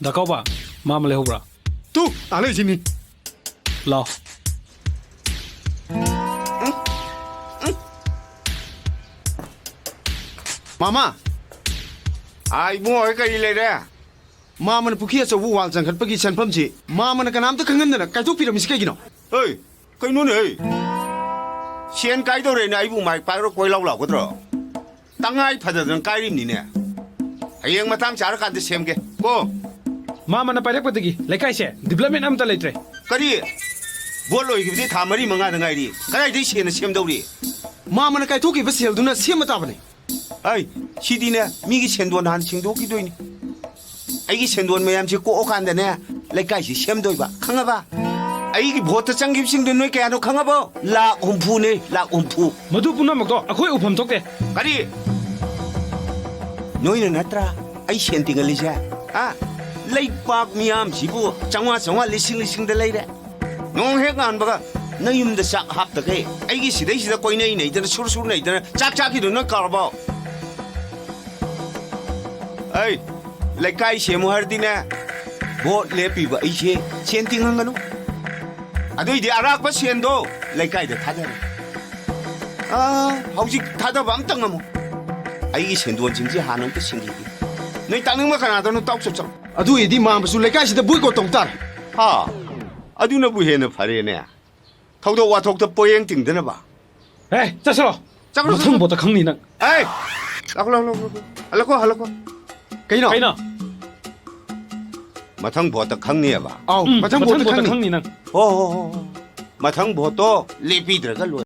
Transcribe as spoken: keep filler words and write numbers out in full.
ꯗꯥ ꯀꯥꯎꯕ, ꯃꯥ ꯑꯃ ꯂꯩꯍꯧꯕ꯭ꯔꯥ? ꯇꯨ, ꯑꯥ ꯂꯩꯁꯤꯅꯤ꯫ ꯂꯥꯎ꯫ ꯃꯥꯃ꯫ ꯑꯥ, ꯏꯕꯨꯡꯉꯣ ꯍꯣꯏ ꯀꯔꯤ ꯂꯩꯔꯦ? ꯃꯥꯃꯅ ꯄꯨꯈ꯭ꯔꯤ ꯑꯆꯧꯕ ꯋꯥꯜ ꯆꯪꯈꯠꯄꯒꯤ ꯁꯦꯟꯐꯝꯁꯤ ꯃꯥꯃꯅ ꯀꯅꯥꯝꯇ ꯈꯪꯍꯟꯗꯅ ꯀꯥꯏꯊꯣꯛꯄꯤꯔꯝꯃꯤꯁꯤ ꯀꯩꯒꯤꯅꯣ? ꯍꯣꯏ, ꯀꯩꯅꯣꯅꯦ? ꯁꯦꯟ ꯀꯥꯏꯗꯧꯔꯦꯅ ꯑꯩꯕꯨ ꯃꯥꯏ ꯄꯥꯛꯔ ꯀꯣꯏ ꯂꯥꯎ ꯂꯥꯎꯒꯗ꯭ꯔꯣ? ꯇꯉꯥꯏ ꯐꯗꯗꯅ ꯀꯥꯏꯔꯤꯕꯅꯤꯅꯦ꯫ ꯍꯌꯦꯡ ꯃꯇꯥꯡ ꯆꯥꯔꯀꯥꯟꯗ ꯁꯦꯝꯒꯦ ꯀꯣ꯫ ꯃꯥꯃꯅ ꯄꯥꯏꯔꯛꯄꯗꯒꯤ ꯂꯩꯀꯥꯏꯁꯦ ꯗꯤꯕ꯭ꯂꯞꯃꯦꯟ ꯑꯝꯇ ꯂꯩꯇ꯭ꯔꯦ꯫ ꯀꯔꯤ? ꯚꯣꯠ ꯂꯣꯏꯈꯤꯕꯗꯤ ꯊꯥ ꯃꯔꯤ ꯃꯉꯥꯗ ꯉꯥꯏꯔꯤ꯫ ꯀꯗꯥꯏꯗꯒꯤ ꯁꯦꯟꯅ ꯁꯦꯝꯗꯧꯔꯤ? ꯃꯥꯃꯅ ꯀꯥꯏꯊꯣꯛꯈꯤꯕ ꯁꯦꯜꯗꯨꯅ ꯁꯦꯝꯕ ꯇꯥꯕꯅꯤ꯫ ꯑꯩ, ꯁꯤꯗꯤꯅꯦ, ꯃꯤꯒꯤ ꯁꯦꯟꯗꯣꯟ ꯍꯥꯟꯅ ꯁꯤꯡꯗꯣꯛꯈꯤꯗꯣꯏꯅꯤ꯫ ꯑꯩꯒꯤ ꯁꯦꯟꯗꯣꯟ ꯃꯌꯥꯝꯁꯤ ꯀꯣꯛꯑꯀꯥꯟꯗꯅꯦ, ꯂꯩꯀꯥꯏꯁꯤ ꯁꯦꯝꯗꯣꯏꯕ, ꯈꯪꯉꯕ? ꯑꯩꯒꯤ ꯚꯣꯠꯇ ꯆꯪꯈꯤꯕꯁꯤꯡꯗꯣ ꯅꯣꯏ ꯀꯌꯥꯅꯣ ꯈꯪꯉꯕꯣ? ꯂꯥꯛ ꯍꯨꯝꯐꯨꯅꯦ, ꯂꯥꯛ ꯍꯨꯝꯐꯨ꯫ ꯃꯗꯨ ꯄꯨꯝꯅꯃꯛꯇꯣ ꯑꯩꯈꯣꯏ ꯎꯐꯝ ꯊꯣꯛꯇꯦ꯫ ꯀꯔꯤ? ꯅꯣꯏꯅ ꯅꯠꯇ꯭ꯔꯥ ꯑꯩ ꯁꯦꯟ ꯇꯤꯡꯍꯜꯂꯤꯁꯦ? ꯍꯥ? ꯂꯩꯕꯥꯛ ꯃꯤꯌꯥꯝꯁꯤꯕꯨ ꯆꯥꯝꯃꯉꯥ ꯆꯥꯝꯃꯉꯥ, ꯂꯤꯁꯤꯡ ꯂꯤꯁꯤꯡꯗ ꯂꯩꯔꯦ꯫ ꯅꯣꯡ ꯍꯦꯛ ꯉꯥꯟꯕꯒ ꯅꯌꯨꯝꯗ ꯆꯥꯛ ꯍꯥꯞꯇꯈꯩ ꯑꯩꯒꯤ ꯁꯤꯗꯩꯁꯤꯗ ꯀꯣꯏꯅꯩ ꯅꯩꯗꯅ, ꯁꯨꯔ ꯁꯨꯔ ꯅꯩꯗꯅ ꯆꯥꯛ ꯆꯥꯈꯤꯗꯨ ꯅꯪ ꯀꯥꯎꯔꯕꯣ? ꯑꯩ, ꯂꯩꯀꯥꯏ ꯁꯦꯝꯃꯨ ꯍꯥꯏꯔꯗꯤꯅꯦ, ꯚꯣꯠ ꯂꯦꯞꯄꯤꯕ ꯑꯩꯁꯦ ꯁꯦꯟ ꯇꯤꯡꯍꯟꯒꯅꯨ꯫ ꯑꯗꯨꯏꯗꯤ ꯑꯔꯥꯛꯄ ꯁꯦꯟꯗꯣ ꯂꯩꯀꯥꯏꯗ ꯊꯥꯗꯔꯦ꯫ ꯑꯥ, ꯍꯧꯖꯤꯛ ꯊꯥꯗꯕ ꯑꯝꯇ ꯉꯝꯃꯣ꯫ ꯑꯩꯒꯤ ꯁꯦꯟꯗꯣꯟꯁꯤꯡꯁꯦ ꯍꯥꯟꯅ ꯑꯝꯇ ꯁꯤꯡꯈꯤꯒꯦ꯫ ꯅꯣꯏ ꯇꯥꯛꯅꯤꯡꯕ ꯀꯅꯥꯗꯅꯣ ꯇꯥꯎ ꯆꯞ ꯆꯞ꯫ ꯑꯗꯨ ꯑꯣꯏꯔꯗꯤ ꯃꯥꯝꯃꯁꯨ ꯂꯩꯀꯥꯏꯁꯤꯗ ꯕꯣꯏꯀꯣꯠ ꯇꯧ ꯇꯥꯔꯦ꯫ ꯍꯥ, ꯑꯗꯨꯅꯕꯨ ꯍꯦꯟꯅ ꯐꯔꯦꯅꯦ꯫ ꯊꯧꯗꯣꯛ ꯋꯥꯊꯣꯛꯇ ꯄꯣꯌꯦꯡ ꯇꯤꯡꯗꯅꯕ꯫ ꯑꯦ, ꯆꯠꯁꯤꯔꯣ꯫ ꯆꯠꯈ꯭ꯔꯣ, ꯃꯊꯪ ꯆꯠꯈ꯭ꯔꯣ꯫ ꯚꯣꯠꯇ ꯈꯪꯅꯤ ꯅꯪ꯫ ꯑꯦ, ꯂꯥꯛꯈꯣ, ꯂꯥꯛꯈꯣ, ꯂꯥꯛꯈꯣ, ꯂꯥꯛꯈꯣ꯫ ꯍꯜꯂꯛꯈꯣ, ꯍꯜꯂꯛꯈꯣ꯫ ꯀꯩꯅꯣ? ꯀꯩꯅꯣ? ꯃꯊꯪ ꯚꯣꯠꯇ ꯈꯪꯅꯤꯕ꯫ ꯑꯥꯎ, ꯎꯝ, ꯃꯊꯪ ꯃꯊꯪ ꯚꯣꯠꯇ ꯚꯣꯠꯇ ꯈꯪꯅꯤ꯫ ꯈꯪꯅꯤ ꯅꯪ꯫ ꯍꯣ, ꯍꯣ, ꯍꯣ, ꯍꯣ꯫ ꯃꯊꯪ ꯚꯣꯠꯇꯣ ꯂꯦꯞꯄꯤꯗ꯭ꯔꯒ ꯂꯣꯏꯔꯦ꯫